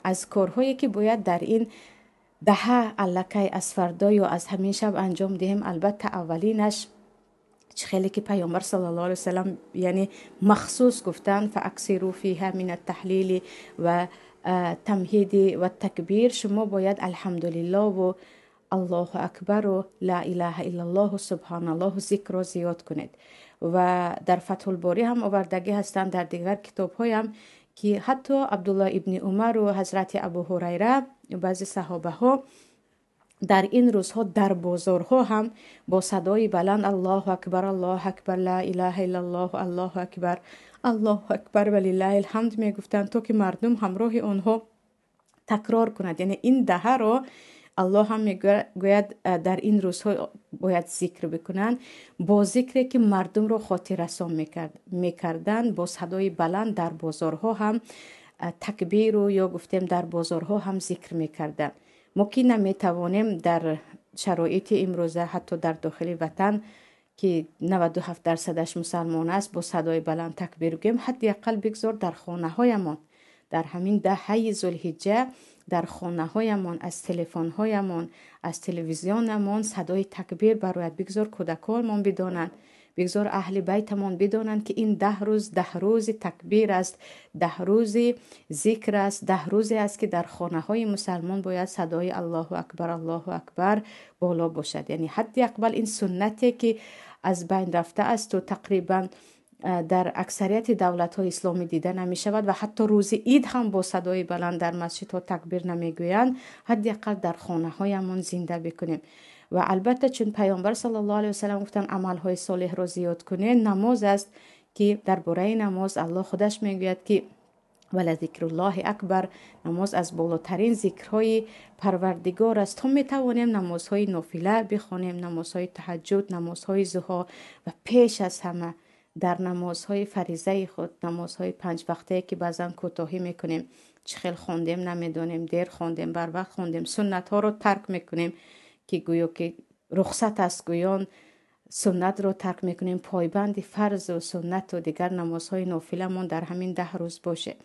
Аз корҳое ки бояд дар ин даҳа аллакай аз фардо ё аз ҳамин шаб анҷом диҳем, албатта аввалинаш чӣ хеле ки Паёмбар саллаллоҳу алайҳи васаллам, яъне махсус гуфтанд: فأكثروا فيها من التهليل والتمجيد والتكبير. Шумо бояд алҳамдулиллову Аллоҳу акбару ла илаҳа иллаллоҳу субҳаналлоҳу зикрро зиёд кунед. Ва дар Фатҳулборӣ ҳам овардагӣ ҳастанд, дар дигар китобҳоям, ки ҳатто Абдуллоҳ ибни Умару ҳазрати Абу Ҳурайра, баъзе саҳобаҳо дар ин рӯзҳо дар бозорҳо ҳам бо садои баланд Аллоҳу акбар, Аллоҳу акбар, ла илаҳа иллаллоҳу, Аллоҳу акбар, Аллоҳу акбар ва лиллаҳил ҳамд мегуфтанд, то ки мардум ҳамроҳи онҳо такрор кунад. Яъне ин даҳаро Аллоҳ ҳам мегӯяд, дар ин рӯзҳо бояд зикр бикунанд, бо зикре ки мардумро хотиррасон мекарданд, бо садои баланд дар бозорҳо ҳам такбиру ё гуфтем дар бозорҳо ҳам зикр мекарданд. Мо ки наметавонем дар шароити имрӯза, ҳатто дар дохили ватан ки 97 дарсадаш мусалмон аст, бо садои баланд такбир гӯем, ҳадди ақал бигзор дар хонаҳоямон дар ҳамин даҳаи Зулҳиҷҷа дар хонаҳоямон аз телефонҳоямон, аз телевизионамон садои такбир барояд. Бигзор кӯдаконмон бидонанд, бигзор аҳли байтамон бидонанд, ки ин 10 рӯз 10 рӯзи такбир аст, 10 рӯзи зикр аст, 10 рӯзе аст, ки дар хонаҳои мусалмон бояд садои Аллоҳу акбар, Аллоҳу акбар боло бошад. Яъне ҳадди ақал ин суннате ки аз байн рафта асту тақрибан дар аксарияти давлатҳои исломӣ дида намешавад ва ҳатто рӯзи ид ҳам бо садои баланд дар масҷидҳо такбир намегӯянд, ҳадди ақал дар хонаҳоямон зинда бикунем. Ва албатта, чун Паёмбар саллаллоҳу алайҳи васаллам гуфтанд, амалҳои солеҳро зиёд кунед, намоз аст, ки дар бораи намоз Аллоҳ худаш мегӯяд, ки ولذكر الله أكبر. Намоз аз болотарин зикрҳои Парвардигор аст. То метавонем намозҳои нофила бихонем, намозҳои таҳаҷҷуд, намозҳои зуҳо ва пеш аз ҳама дар намозҳои фаризаи худ, намозҳои панҷвақтае, ки баъзан кӯтоҳӣ мекунем, чӣ хел хондем намедонем, дер хондем, барвақт хондем, суннатҳоро тарк мекунем, ки гӯё ки рухсат аст, гӯён суннатро тарк мекунем, пойбанди фарзу суннату дигар намозҳои нофиламон дар ҳамин 10 рӯз бошем.